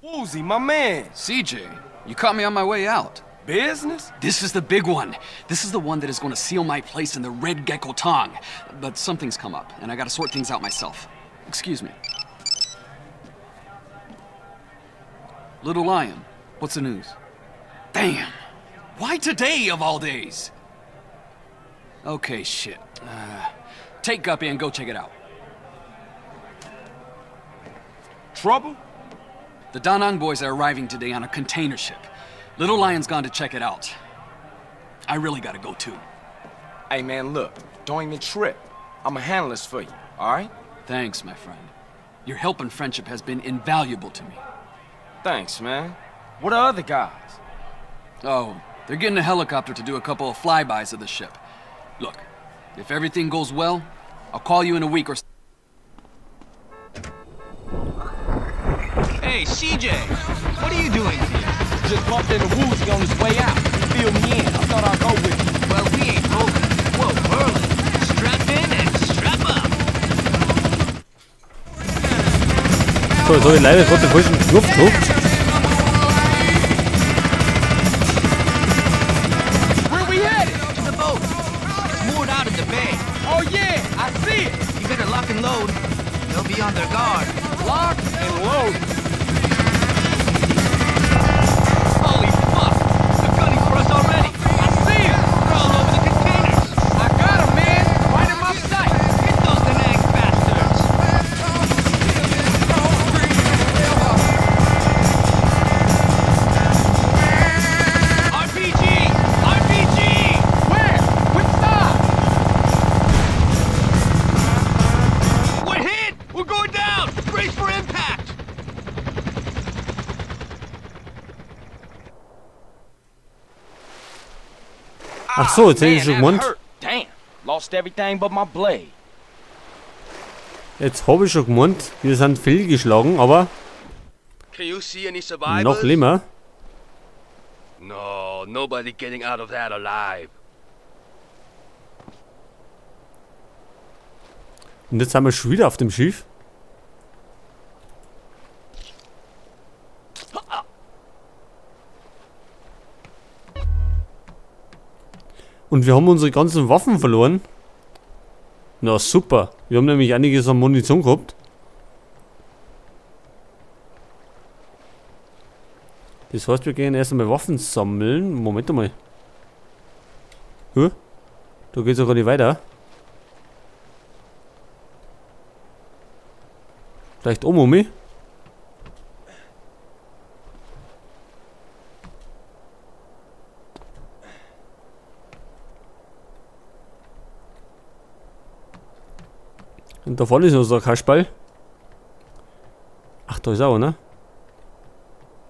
Woozie, my man. CJ, you caught me on my way out. Business? This is the big one. This is the one that is going to seal my place in the Red Gecko Tong. But something's come up, and I gotta sort things out myself. Excuse me. Little Lion, what's the news? Damn! Why today of all days? Okay, shit. Take Guppy and go check it out. Trouble? The Da Nang boys are arriving today on a container ship. Little Lion's gone to check it out. I really gotta go too. Hey man, look, don't even trip. I'ma handle this for you, all right? Thanks, my friend. Your help and friendship has been invaluable to me. Thanks, man. What are other guys? Oh, they're getting a helicopter to do a couple of flybys of the ship. Look, if everything goes well, I'll call you in a week or so. Hey, CJ, what are you doing here? Just bumped into Woozie on his way out. He filled me in. I thought I'd go with you. Well, we ain't rolling. We're whirling. Strap in and strap up. So, jetzt habe ich leider gerade den falschen Knopf gedrückt. Where we headed? To the boat. It's moored out in the bay. Oh yeah, I see it. You better lock and load. They'll be on their guard. Locked and loaded. Holy fuck! They're gunning for us already. I see 'em. They're all over the containers. I got 'em, man. Right in my sight. Hit those Da Nang bastards. RPG! RPG! Where? Which side? We're hit! We're going down! Brace for impact! Ach so, jetzt hätte ich Man, schon that gemeint. hurt. Damn, lost everything but my blade. Jetzt habe ich schon gemeint, wir sind fehlgeschlagen, aber Can you see any survivors? noch schlimmer. No, nobody getting out of that alive. Und jetzt sind wir schon wieder auf dem Schiff. Und wir haben unsere ganzen Waffen verloren. Na super. Wir haben nämlich einiges an Munition gehabt. Das heißt, wir gehen erst einmal Waffen sammeln. Moment einmal. Huh? Da geht's ja gar nicht weiter. Vielleicht oben um mich. Und da vorne ist noch so ein Kasperl. Ach, da ist auch einer.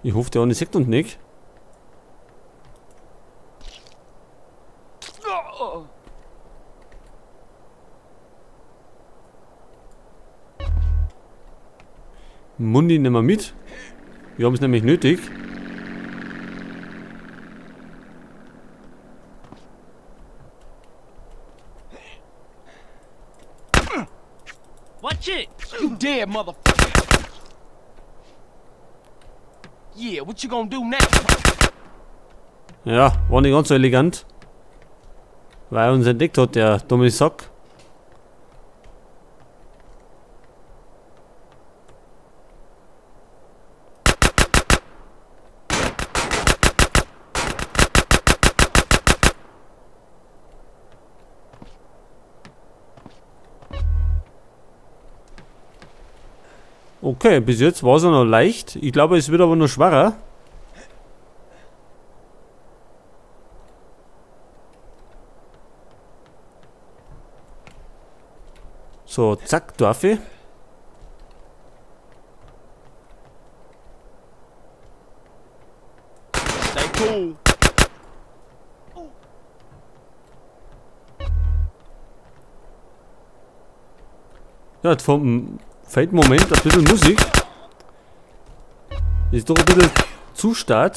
Ich hoffe, der eine sieht uns nicht. Mundi nehmen wir mit. Wir haben es nämlich nötig. Watch it! You dead, motherfucker. Yeah, what you gonna do now? Ja, war nicht ganz so elegant. Weil er uns entdeckt hat, der dumme Sack. Okay, bis jetzt war's ja noch leicht. Ich glaube, es wird aber noch schwerer. So, zack, darf ich. Stay cool. Ja, jetzt vom fällt Moment ein bisschen Musik. Ist doch ein bisschen zu stark.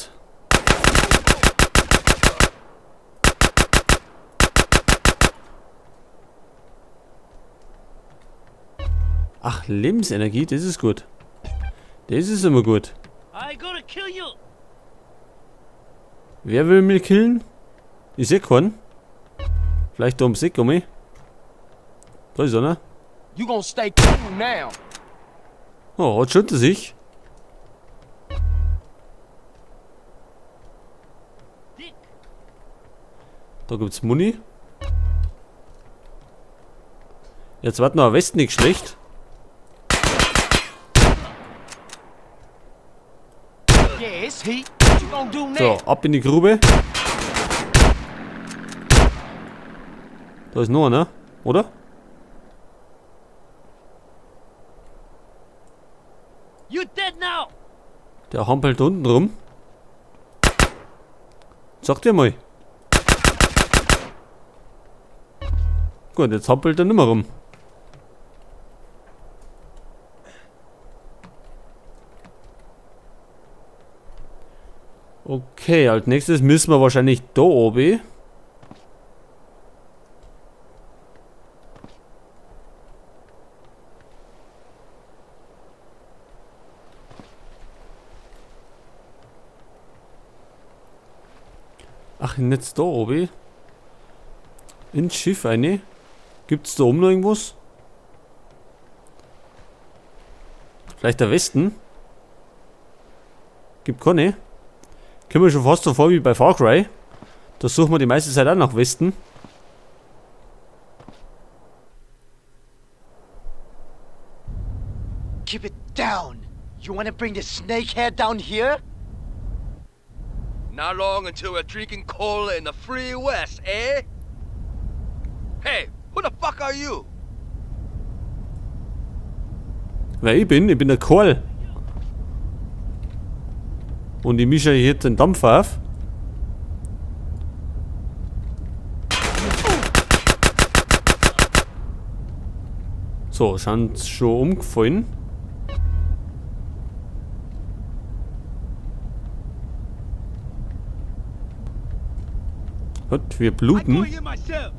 Ach, Lebensenergie, das ist gut. Das ist immer gut. I gonna kill you. Wer will mich killen? Ich seh keinen. Vielleicht da ums Eck, um mich. Da ist einer. You gonna stay cool now. Oh, hat schon sich. Dick. Da gibt's Muni. Jetzt warten noch ein Westen nicht schlecht. Yeah, it's heat. What you gonna do now? So, ab in die Grube. Da ist noch einer, oder? You dead now. Der hampelt da unten rum. Sag dir mal. Gut, jetzt hampelt er nimmer rum. Okay, als nächstes müssen wir wahrscheinlich da oben. Ach, nicht da oben. Ins Schiff eine. Gibt's da oben noch irgendwas? Vielleicht der Westen? Gibt keine. Kommen wir schon fast so vor wie bei Far Cry. Da suchen wir die meiste Zeit auch nach Westen. Keep it down. You wanna bring the snakehead down here? Not long until we're drinking cola in the free west, eh? Hey, who the fuck are you? Wer ich bin? Ich bin der Karl. Und ich mische hier jetzt den Dampfer auf. So, scheint schon umgefallen. Gut, wir I bluten. go here myself.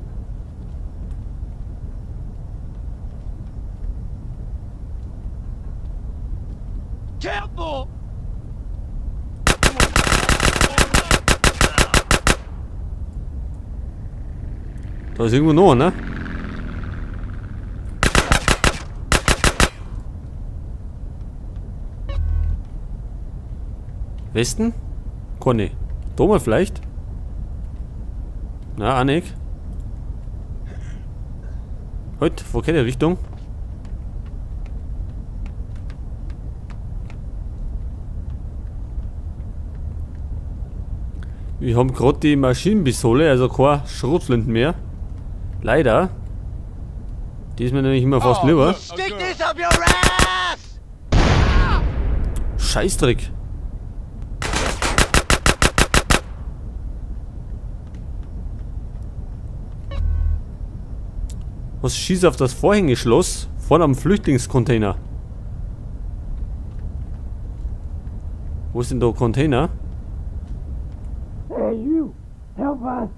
Careful. Da ist irgendwo noch einer. Westen? Conny. Da mal vielleicht? Na, auch nicht. Heute, wo keine Richtung? Wir haben gerade die Maschinenpistole, also keine Schrotflinten mehr. Leider. Die ist mir nämlich immer fast Oh, lieber. look. Stick this up your ass! Scheißdreck. Was schießt auf das Vorhängeschloss vorne am Flüchtlingscontainer? Wo ist denn der Container? Hey, you! Help us!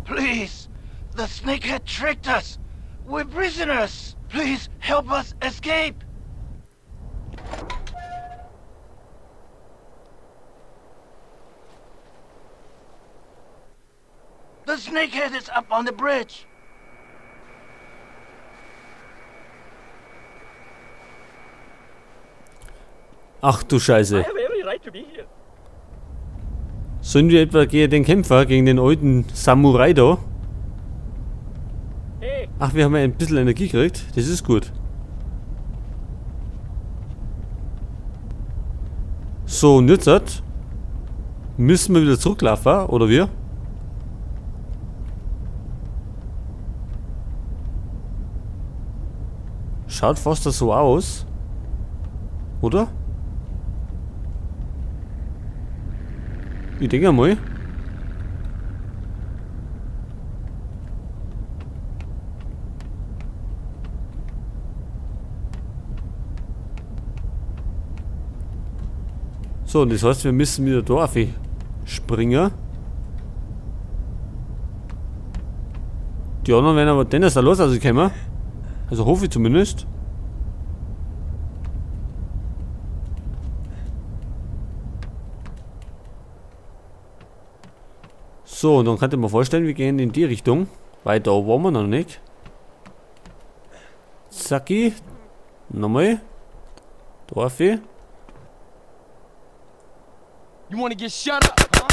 Please! The snakehead tricked us! We're prisoners! Please help us escape! The snakehead is up on the bridge! Ach du Scheiße. I have every right to be here. Sollen wir etwa gegen den Kämpfer, gegen den alten Samurai da? Hey, Ach, wir haben ja ein bisschen Energie gekriegt. Das ist gut. So, und jetzt müssen wir wieder zurücklaufen, oder wir? Schaut fast so aus. Oder? Ich denke mal. So, und das heißt, wir müssen wieder da auf springen. Die anderen werden aber dann erst da los rausgekommen. Also hoffe ich zumindest. So, und dann könnte man vorstellen, wir gehen in die Richtung. Weil da waren wir noch nicht. Zacki. Nochmal. Dorfi. You wanna get shut up, huh?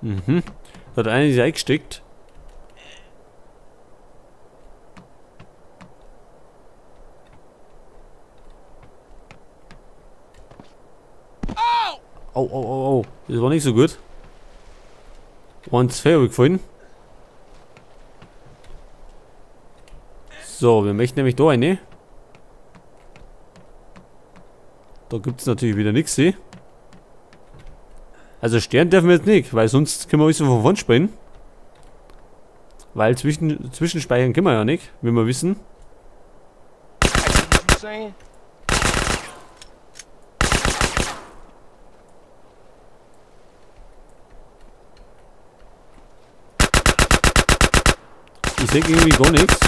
Mhm. Da hat einer sich eingesteckt. Au, au, au, au. Das war nicht so gut. Eins Feuer gefallen. So, wir möchten nämlich da rein. Da gibt's natürlich wieder nix, eh? Also Stern dürfen wir jetzt nicht, weil sonst können wir alles von vorn spielen. Weil zwischenspeichern können wir ja nicht, wie wir wissen. Ich seh irgendwie gar nichts.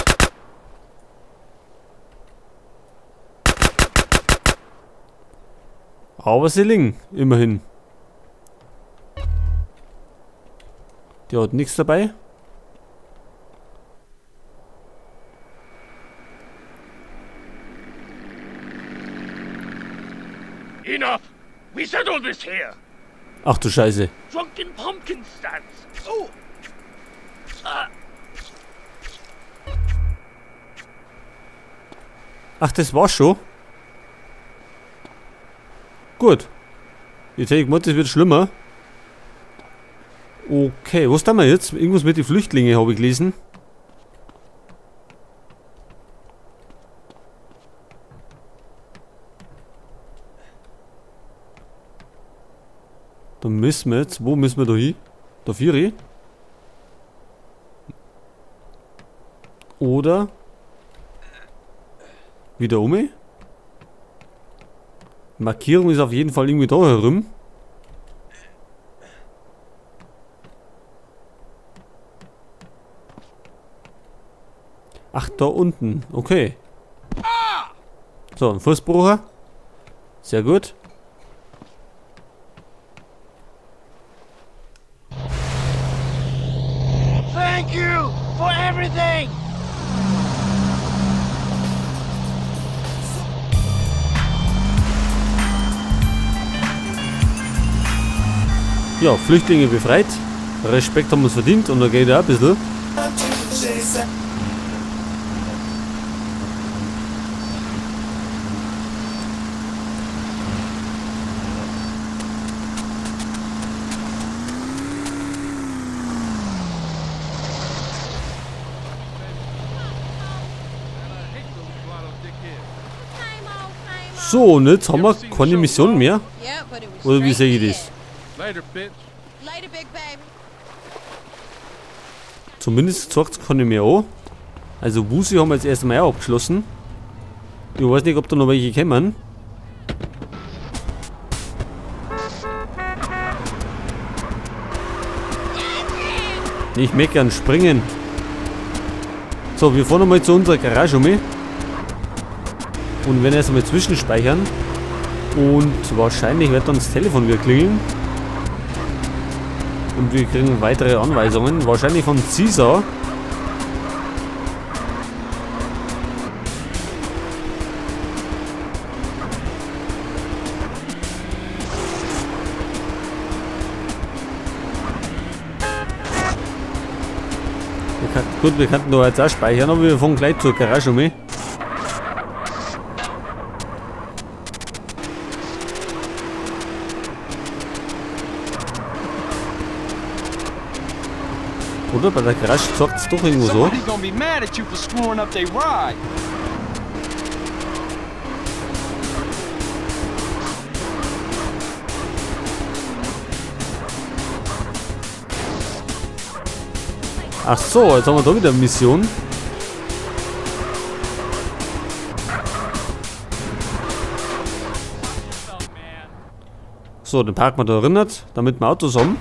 Aber sie liegen, immerhin. Die hat nichts dabei. Enough! We settled this here. Ach du Scheiße. Drunken pumpkin stands. Oh. Ach, das war's schon. Gut. Jetzt hätte ich gemeint, das wird schlimmer. Okay, was tun wir jetzt? Irgendwas mit den Flüchtlingen habe ich gelesen. Da müssen wir jetzt. Wo müssen wir da hin? Da 4. Oder wieder um. Markierung ist auf jeden Fall irgendwie da herum. Ach, da unten. Okay. So, ein Fußbrucher. Sehr gut. Thank you for everything. Ja, Flüchtlinge befreit. Respekt haben wir's verdient und da geht ja auch ein bisschen. So, und jetzt haben wir keine Mission mehr. Oder wie sehe ich das? Zumindest zeigt's keine mehr an. Also Woozie haben wir jetzt erstmal auch abgeschlossen. Ich weiß nicht, ob da noch welche kommen. Nicht meckern, springen. So, wir fahren nochmal zu unserer Garage um. Und werden erst einmal zwischenspeichern. Und wahrscheinlich wird dann das Telefon wieder klingeln. Und wir kriegen weitere Anweisungen. Wahrscheinlich von Cesar. Gut, wir könnten da jetzt auch speichern, aber wir fahren gleich zur Garage um. Oder? Bei der Garage zeigt's doch irgendwo so. Somebody gonna be mad at you for screwing up their ride. Ach so, jetzt haben wir da wieder eine Mission. So, den parken wir da erinnert, damit wir Autos haben.